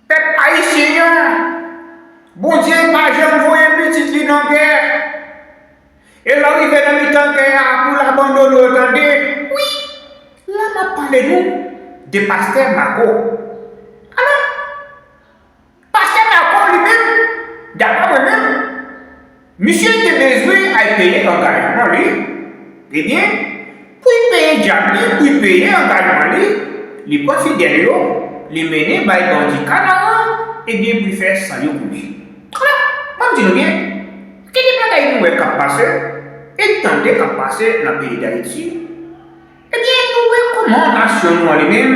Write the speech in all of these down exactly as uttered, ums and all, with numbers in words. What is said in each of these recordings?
Pèp ayisyen an, Bondye pa janm voye pitit li nan gè. E lè w rive nan mitan gè a pou l abandone w, tande. Wi, la m ap pale nou de pastè Mako. Alò, pastè Mako li menm, daprè mwen menm, misye te bezwen al peye angajman li. Ebyen, pou l peye djab li, pou l peye angajman li, li pran fidèl yo, li mennen bay bandi Kanaran, ebyen, pou l fè san yo koule. Alò, ban m di nou byen, gen de bagay nou wè k ap pase, e n tande k ap pase nan peyi Dayiti. Ebyen, nou wè kòman nasyon nou an li menm,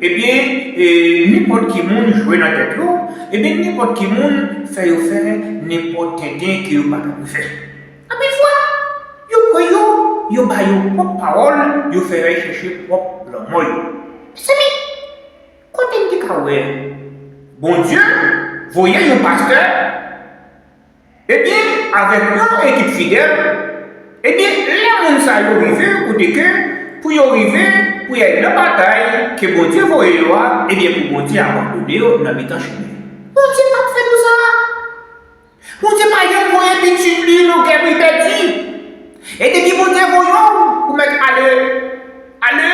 ebyen, e, nenpòt ki moun jwe nan tèt yo, ebyen, nenpòt ki moun fè yo fè nenpòt tenten ke yo pa t dwe fè. Anpil fwa, yo pran yo, yo ba yo pwòp pawòl, yo fè yo al chèche pwòp lanmò yo. Mezanmi, kote n te ka wè Bondye voye yon pastè, ebyen, avèk yon ekip fidèl, ebyen, lè moun sa yo rive, kote ke pou yo rive, pou y al nan batay ke Bondye voye yo a, ebyen, pou Bondye abandone yo nan mitan chimen. Bondye p ap fè nou sa. Bondye pa janm voye pitit li nan gè pou l pèdi. E depi Bondye voye w, ou mèt ale, ale.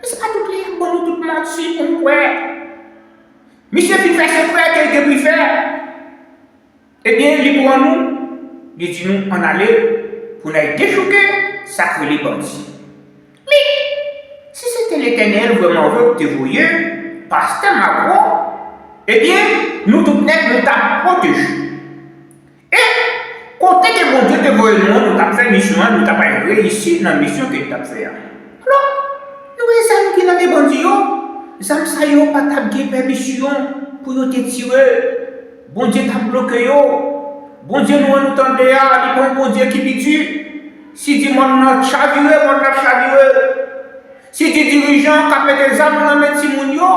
Men se pa tout lè y ap ban nou tout manti pou n kwè. Misye fin fè sekrè ke l te pou l fè. Ebyen, li pran nou, li di nou ann ale pou n al dechouke sa k rele bandi. Men, si se te Letènèl vrèman vre ki te voye pastè Mako, ebyen, nou tout nèt nou t ap pwoteje. E kote ke Bondye te voye nou an, nou t ap fè misyon an, nou t ap al reyisi nan misyon ke n t ap fè a. Alò, nou wè zam ki nan men bandi yo, zam sa yo pa t ap gen pèmisyon pou yo te tire. Bondye t ap bloke yo. Bondye nou an nou tande a, li pa yon Bondye ki piti. Si di mòn nan chavire, mòn nan ap chavire. Si di dirijan k ap mete zam nan men timoun yo,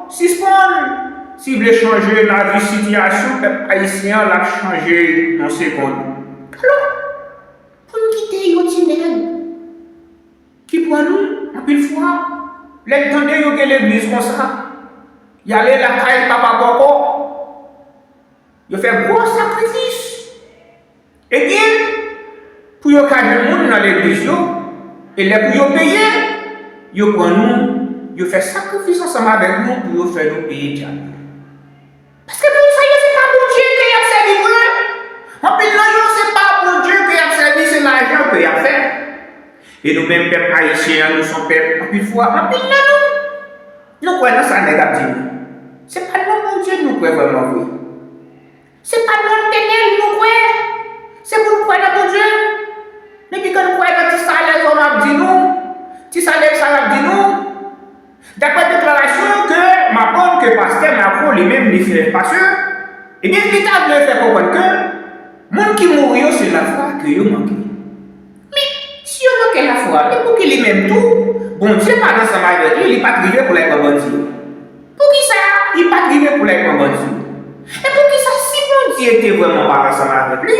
sispann. Si vle chanje lavi, sitiyasyon pèp ayisyen an, l ap chanje nan segonn. Alò, pou n kite yon ti nèg ki pran nou, anpil fwa, lè n tande yo gen legliz konsa, y ale lakay Papa Bòkò, yo fè gwo sakrifis. Ebyen, pou yo ka jwenn moun nan legliz yo, e lè pou yo peye, yo pran nou, yo fè sakrifis ansanm avèk nou pou yo fè nou peye djab. Paske moun sa yo, se pa Bondye ke y ap sèvi vre. Anpil nan yo, se pa Bondye ke y ap sèvi, se lajan ke y ap fè. E nou menm, pèp ayisyen an, nou se yon pèp, anpil fwa, anpil nan nou, nou kwè nan sa nèg ap di nou. Se pa nan Bondye nou kwè vrèman vre. Se pa nan Letènèl nou kwè. Se pou n kwè nan Bondye. Depi ke n kwè nan ti sa lèzòm ap di nou, ti sa lèzòm ap di nou, daprè deklarasyon ke m aprann ke pastè Mako li menm li fè pase, ebyen, li ta vle fè konprann ke moun ki mouri yo, se lafwa ke yo manke. Men, si yo manke lafwa, men pouki li menm tou, Bondye pa t ansanm avèk li, li pa t rive pou l al pran bandi yo? Poukisa li pa t rive pou l al pran bandi yo? E poukisa, si Bondye te vrèman pa t ansanm avèk li,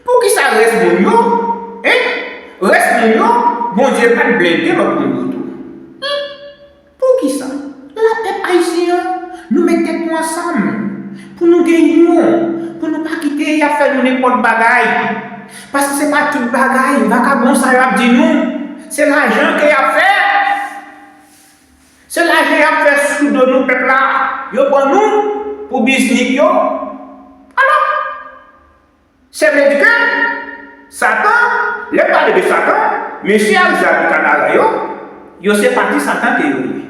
poukisa rès moun yo, en, rès moun yo, Bondye pa t blende lòt moun yo tou? Hmm? Poukisa? La, pèp ayisyen an, nou met tèt nou ansanm pou nou gen yon, pou nou pa kite y ap fè nou nenpòt bagay. Paske se pa tout bagay vakabon sa yo ap di nou. Se lajan ke y ap fè. Se lajan y ap fè sou do nou, pèp la. Yo pran nou pou biznik yo. Alò, sa vle di ke Satan, lè n pale de Satan, mesye ak zam Kanaran yo, yo se pati Satan ke yo ye.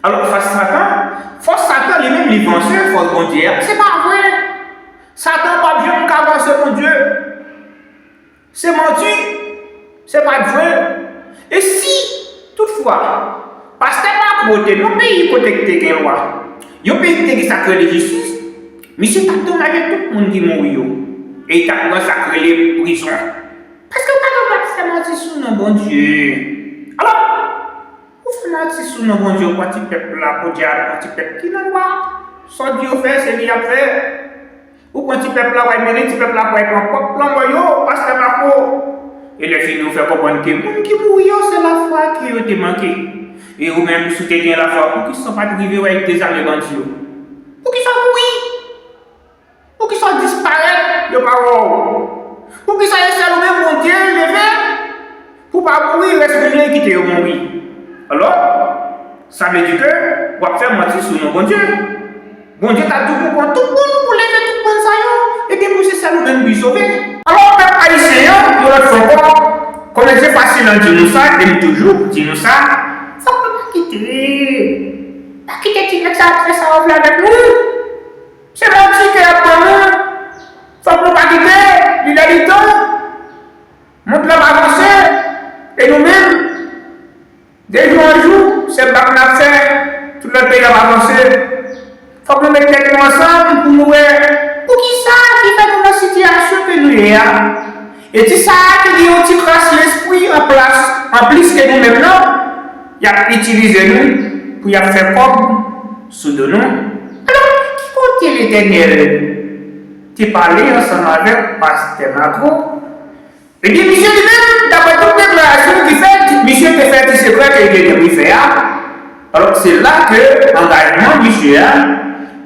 Alò, fas Satan, fòs Satan li menm li vanse fòs Bondye a. Se pa vre. Satan p ap janm ka vanse Bondye. Se manti, se pa vre. E si, toutfwa, pastè Mako te nan peyi kote ki te gen lwa, yon peyi ki te gen sa k rele jistis, misye t ap dommaje tout moun ki mouri yo. E li t ap pran sa k rele prizon. Paske w pa kapab fè manti sou non Bondye. Alò, ou fè manti sou non Bondye, ou pran ti pèp la podyab, pran ti pèp ki nan lwa. Sa w di yo fè, se li y ap fè. Ou pran ti pèp la, w al mennen ti pèp la pou al pran pwòp lanmò yo, pastè Mako. E lè fini, ou fè konprann ke moun ki mouri yo, se lafwa ke yo te manke. E ou menm, si w te gen lafwa, poukisa w pa t rive w al dezame bandi yo? Poukisa w kouri? Poukisa w disparèt, yo pa wè w? Poukisa se sèl ou menm Bondye leve pou w pa mouri, rès moun yo kite yo mouri? Alò, sa vle di ke w ap fè manti sou non Bondye. Bondye ta di w pou pran tout moun, pou leve tout moun sa yo, epi pou se sèl ou menm pou sove. Alò, pèp ayisyen an, yon lòt fwa ankò, kòm se fasil an di nou sa, e m toujou di nou sa, fòk nou pa kite, pa kite ti nèg sa ap fè sa yo vle avèk nou. Se manti ke y ap ban nou. Fòk nou pa kite, li lè li tan. Mond lan ap avanse, e nou menm, de jou an jou, se bak n ap fè, tout lòt peyi ap avanse. Fòk nou met tèt nou ansanm pou nou wè poukisa ki fè nou nan sitiyasyon ke nou ye a. E ti sa a ki gen yon ti kras lespri an plas, an plis ke nou menm nan, y ap itilize nou pou y ap fè kòb sou do nou. Alò, ki kote Letènèl te pale ansanm avèk pastè Marco? Ebyen, misye li menm, daprè tout deklarasyon ki fèt, misye te fè ti sekrè ke li te gen pou l fè a. Alò, se la ke angajman misye a,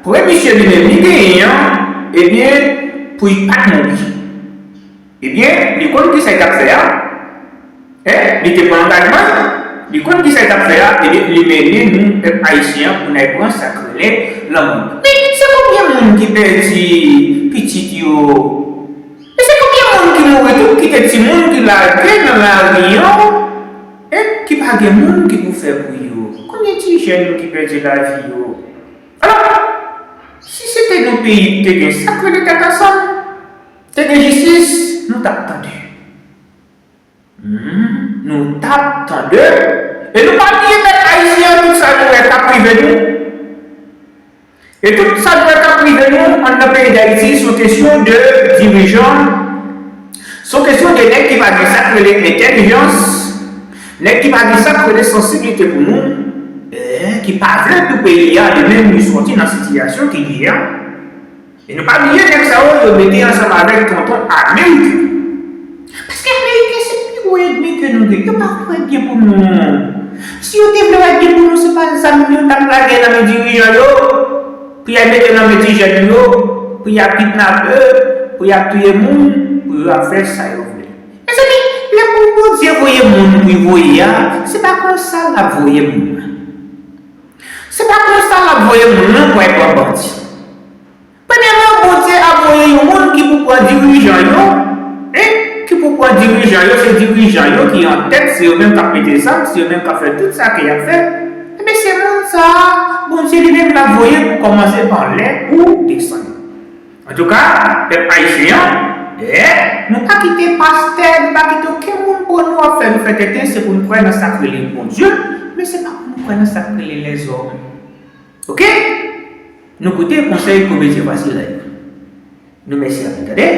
pou misye li menm li genyen an, ebyen, pou li pa t mouri. Ebyen, li konn kisa li t ap fè a. Hein? Li te pran angajman, li konn kisa li t ap fè a, ebyen, li mennen nou, pèp ayisyen an, pou n al pran sa k rele lanmò. Men, se konbyen moun ki pèdi pitit yo? Men se konbyen moun ki mouri tou, ki te timoun ki lage nan lari an, hein, ki pa gen moun ki pou fè pou yo? Konbyen ti jèn ki pèdi lavi yo? Alò, si se te nou peyi ki te gen sa k rele tèt ansanm, te gen jistis, nou t ap tande. Hmm, nou t ap tande. E nou pa bliye pèp ayisyen an, tout sa nou wè k ap rive nou. E tout sa nou wè k ap rive nou anndan peyi Dayiti, se yon kesyon de dirijan, se yon kesyon de nèg ki pa gen sa k rele entèlijans, nèg ki pa gen sa k rele sansiblite pou nou, e ki pa vle pou peyi a li menm li sòti nan sitiyasyon ke li ye a. E nou pa bliye nèg sa yo, yo mete ansanm avèk tonton Ameriken. Paske Ameriken se pi gwo ènmi ke nou gen. Yo pa vle wè byen pou nou. Si yo te vle wè byen pou nou, se pa zam yo t ap lage nan men dirijan yo, pou y al mete nan men ti jèn yo, pou y ap kidnape, pou y ap touye moun, pou yo ap fè sa yo vle. Mezanmi, lè pou Bondye voye moun pou l voye a, se pa konsa l ap voye moun nan. Se pa konsa l ap voye moun nan pou al pran bandi. Premyèman, Bondye ap voye yon moun ki pou pran dirijan yo, hein, ki pou pran dirijan yo, se dirijan yo ki an tèt, se yo menm k ap mete zam, se yo menm k ap fè tout sa ke y ap fè. Ebyen, se moun sa a, Bondye li menm l ap voye pou kòmanse anlè pou desann. Antouka, pèp ayisyen an, eh, nou pa kite pastè, nou pa kite okenn moun pran nou ap fè nou fè tenten, se pou nou kwè nan sa k rele Bondye, men se pa pou nou kwè nan sa k rele lèzòm. Oke? Nou koute konsèy Komedyen Fasil la yo. Nou mèsi anpil, tande.